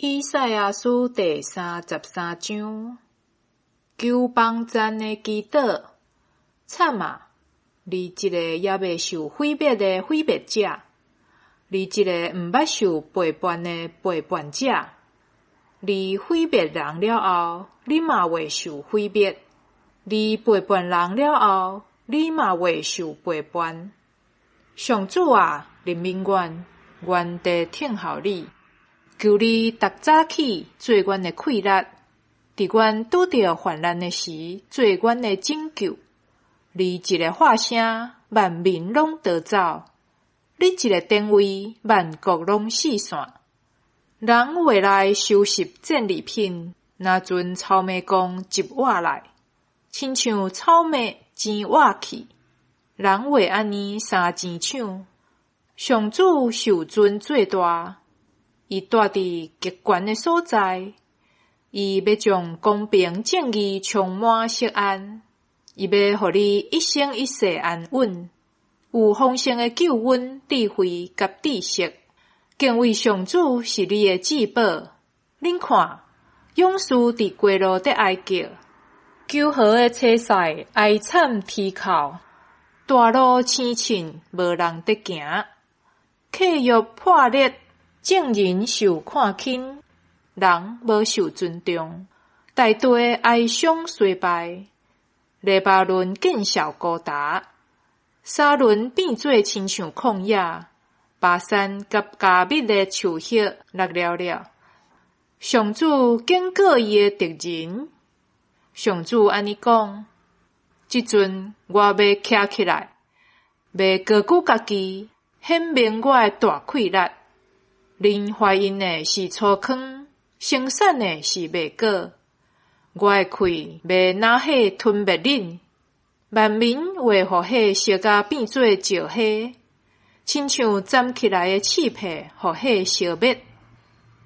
以賽亞書第三十三章，求幫贊的祈禱。慘啊！你這个猶未受毀滅的毀滅者，你這个毋捌受背叛的背叛者。你毀滅人了後，你嘛會受毀滅；你背叛人了後，你嘛會受背叛。上主啊，憐憫阮，阮佇等候你。求你逐早起做阮的氣力，佇阮拄著患難的時做阮的拯救。你一个喊聲，萬民攏逃走；你一个展威，萬國攏四散。人會來收拾戰利品，若陣草糜工集活來，親像草麥錢活去。人會按呢三錢搶，上主受尊做大。伊住佇極懸的所在，伊欲將公平正義充滿錫安，伊欲予你一生一世安穩，有豐盛的救恩、智慧佮知識。敬畏上主是你的至寶。恁看，勇士佇街路佇哀叫，糾合的車賽哀慘啼哭，大路青凊，無人佇行，契約破裂。眾人受看輕，人無受尊重，大地哀傷衰敗，黎巴嫩見笑高達，沙崙變做親像曠野，巴珊佮迦密的樹葉落了了。上主警告伊的敵人，上主按呢講：這陣我欲徛起來，欲高舉家己，顯明我的大氣力。恁懷孕的是粗糠，生產的是麥果。我的氣欲若火吞滅恁，萬民會予火燒甲變做石灰，親像攢起來的刺皮，予火燒滅。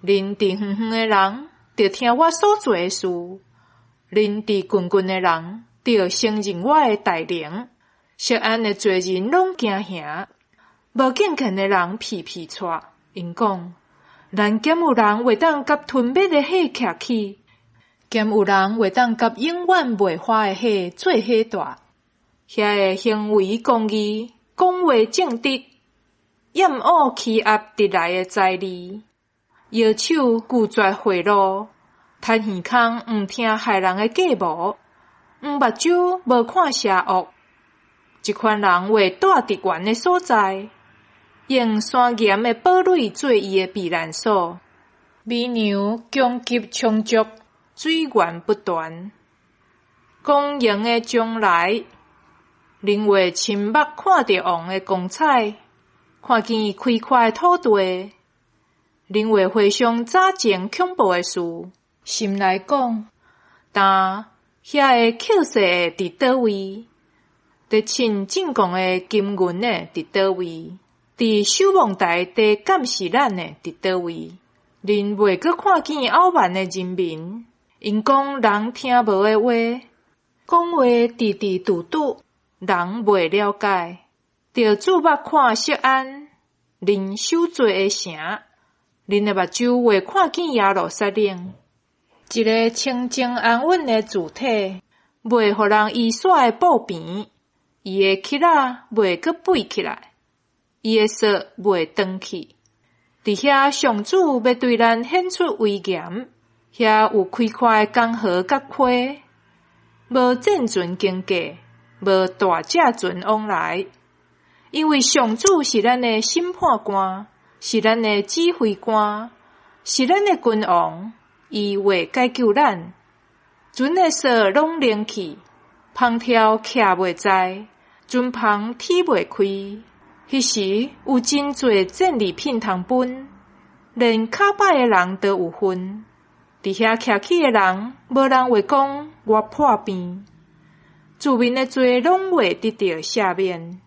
恁佇遠遠的人，著聽我所做的事；恁佇近近的人，著承認我的大能。錫安的罪人攏驚嚇，無敬虔的人皮皮掣。𪜶講：咱敢有人會當佮吞滅的火徛起？敢有人會當佮永遠袂化的火做伙住？遐个行為公義，講話正直，厭惡欺壓得來的財利，搖手拒絕賄賂，攤耳空毋聽害人的計謀，黃目睭無看邪惡。這款人會住佇懸的所在。用山岩的堡壘做伊的避難所，米糧供給充足，水源不斷。光榮的將來，恁會親目看著王的光彩，看見開闊的土地。恁會回想早前恐怖的事，心內講：但遐个抾稅的佇佗位？佇稱進貢的金銀的佇佗位？佇守望台底監視咱的佇佗位？恁袂閣看見傲慢的人民，𪜶講人聽無的話，講話遲遲拄拄，人袂了解。著注目看錫安，恁守做的城，恁的目睭會看見耶路撒冷，一个清靜安穩的住體，袂予人遺紲的布棚，伊的橇仔袂閣背起來。伊的索袂斷去，佇遐上主欲對咱顯出威嚴，遐有開闊的江河佮溪，無戰船經過，無大隻船往來，因為上主是咱的審判官，是咱的指揮官，是咱的君王，伊會解救咱。船的索攏冷去，帆柱徛袂在，船帆鐵袂開。彼時有真濟戰利品通分，連跤歹的人都有份。佇遐徛起的人，無人會講我破病。自民的罪攏會得著赦免。